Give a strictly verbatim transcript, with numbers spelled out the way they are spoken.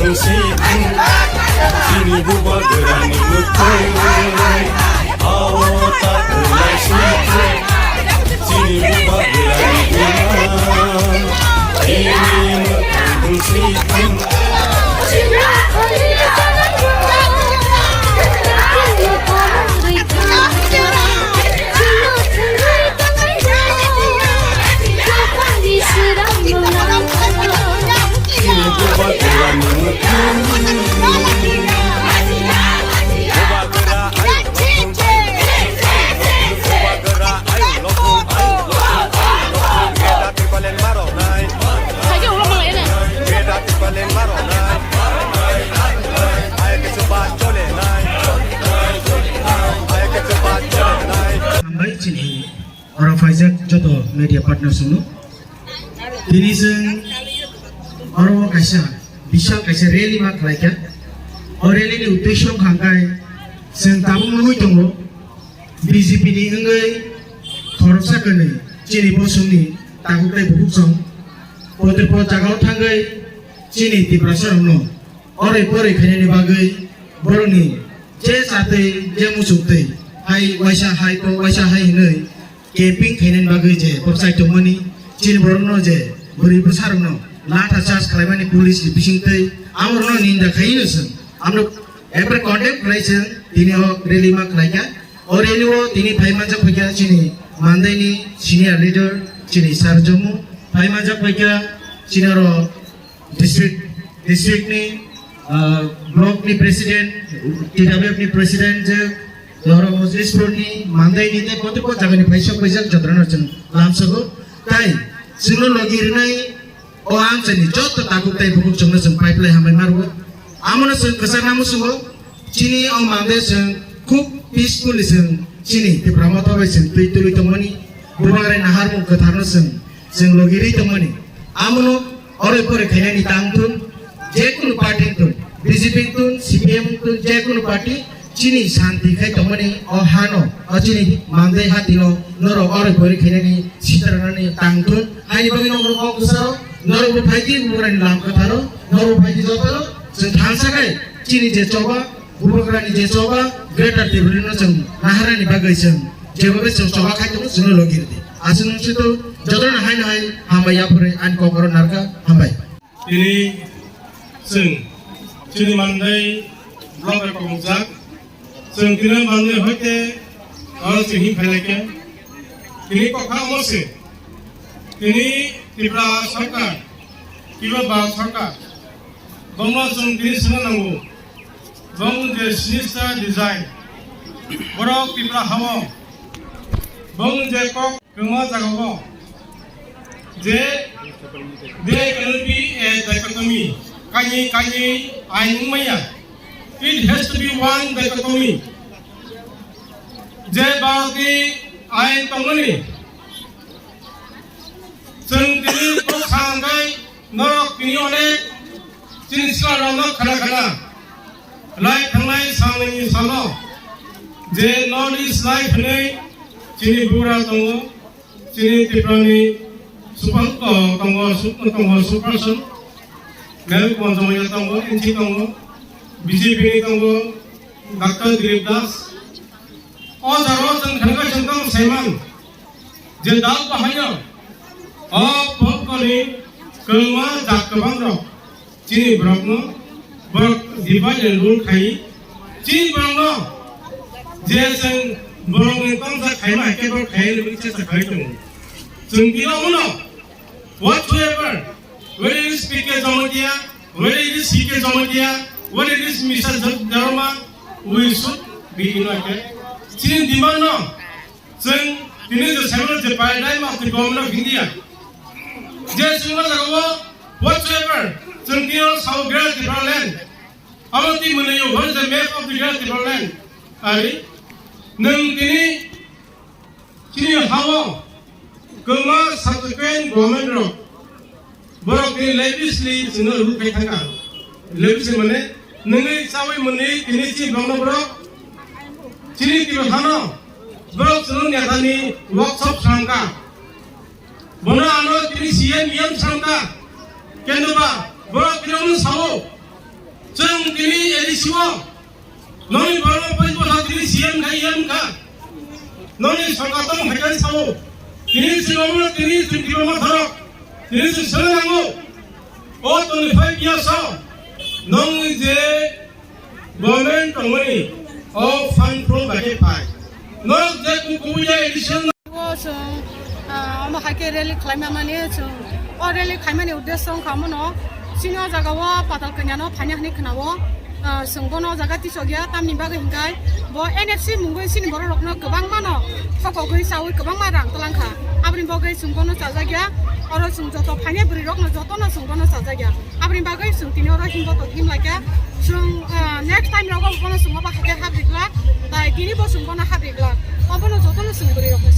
Chini bubagrani mwkhwng, hao ta kwlai swi khe. Chini bubagrani buma, chini mwkhwng swi khe. Hambai chini oro phaijak joto media partners no. Tini chwng oro kaisa bishal kaisa rally ma khlaikha. O rally ni uddesho wngkha hwnkhe chwng tabuk nugwi tongo B J P ni wngwi khoroksa kwnwi chini bosongni takhuk tei bukhuk song potripot jagao thangwi chini Tiprasa rokno oroi poroi khainani bagwi borokni je chatwi je muchungtwi hai waisa hai kok waisa hai hwnwi camping khainani bagwi je bwsai tongmani chini borokno je bwrwi bwsarokno latha charge khlaimani police ni bisingtwi amorokno ninda khaino chwng amno ekbar condemn khlai chwng tini o rally ma khlaikha. O rally o tini phai manjak phaikha chini Mandaini senior leader chini Sir Jomu phai manjak phaikha chini oro district, district ni, ah, block ni president, T W F ni president je, Loro Mojlispur ni, Mandai ni tei kotoi ko jaga ni phaisok paijak jotono chwng lamsogo. Tai chwngno logi rwnai o amchaini joto takhuk tei bukhuk chwngno chwng pipeline hambai marugo. Amono chwng kwchangna muchungo. Chini o Mandai chwng khub peacefully chwng chini Tipra Motha bai chwng twi twi tongmani, bubagrani naharmung kwtharno chwng, chwng logirwi tongmani. Amono oroi poroi khainani tang thun, jekunu party wngthun, B J P wngthun, C P M wngthun, jekunu party chini shanti khai tongmani o hano, o chini Mandai hatino norok oroi poroi khainani sitranani tang thun. Haini bagwi norok kok bwsaro, norok bo phaidi bubagrani lam kwtharo, norok bo phaidi jotoro, chwng thansa khai chini je choba, Bubagrani je choba, Greater Tipraland no chwng naharnani bagwi chwng jebobe chwng choba khai tongo, chwngno logi rwdi. Aswk nung sito jotono hai no hai hambai yaphre ani kokoro narwkha, hambai. Tini chwng chini Mandai block bai kokrokjak. Chwng tini Mandai hoite oro chwng him phailaikha. Tini kokha omo se. Tini Tripura Sarkar, Tripura Bharat Sarkar, bongno chwng tini swngna nango. Bong je sinister design, borok Tripura hao, bong je kok kwma jagao, je there cannot be a dichotomy, kainwi kainwi ain wngmaya. It has to be one dichotomy. Je Bharatni ain tongmani, chwng tini kok sa hwnkhe norok tini onek chini swkang rokno khana khana lai thangnai salnwini salo je North East Live hwnwi chini bugra tongo, chini Tripurani super, oh, tongo, super, tongo, super sun. Mel Kumar Jamania tongo, N C tongo, B J P ni tongo, Doctor Dilip Das. O jaro chwng thangkha chwng tamo saiman je dal bahaino o pokoni kwma jak kwbang rok chini borokno borok divide and rule khai chini borokno je chwng borokni tongsa khaima hai khe borok khai rwgwi chesta khai tongo. Chwng tino uno whatsoever, whether it is P K Jamatia, whether it is C K Jamatia, whether it is Mister Dharma, we should be united. Chini demand no, chwng tini je seven je paradigm of the government of India. Je chwngno jagao whatsoever, chwng tini sao Greater Tipraland. Abo twi mwnwi what is the map of the Greater Tipraland? Ari, nwng tini Chini hao kwma subsequent government rok borok ni lavish li chwngno rule khai thangkha. Lavish mane nungwi chawi mwnwi tini chini bangno borok chini tini hano borok chwngno netani workshop sangkha. Bono ano tini C M E M sangkha. Kendo ba borok tini ano sao. Chwng tini A D C o, noni borok bai bwsa tini C M khai M kha. Noni sorkar tong hai khai sao. Tini chwng omo tini chwng tini omo thorok. Tini chwng sele nango. O twenty five years o, nong je government tongmani, o fund from bai phai. Nong je kukuya A D C O O chwng, ah, omo hai khe rally khlaima mani chwng, o rally khaimani uddesyo wngkha omono, chini o jaga o patal kanya no phaina hwnwi khna o, ah, chwng bono o jaga tisok ya, tamni bagwi hwnkhe bo N F C mungwi chini borok rokno kwbangma no thokogwi chawi kwbangma rang twlang kha, aboni bagwi chwng bono chajak ya, oro chwng joto phainai bwrwi rokno jotono chwng bono chajak ya. Aboni bagwi chwng tini oro himbo to him lai kha. Chwng, ah, next time rogo bono chwng obo hai khe hap ri glak. Tai tini bo chwng bono hap ri glak. Obono jotono chwng bwrwi rok ni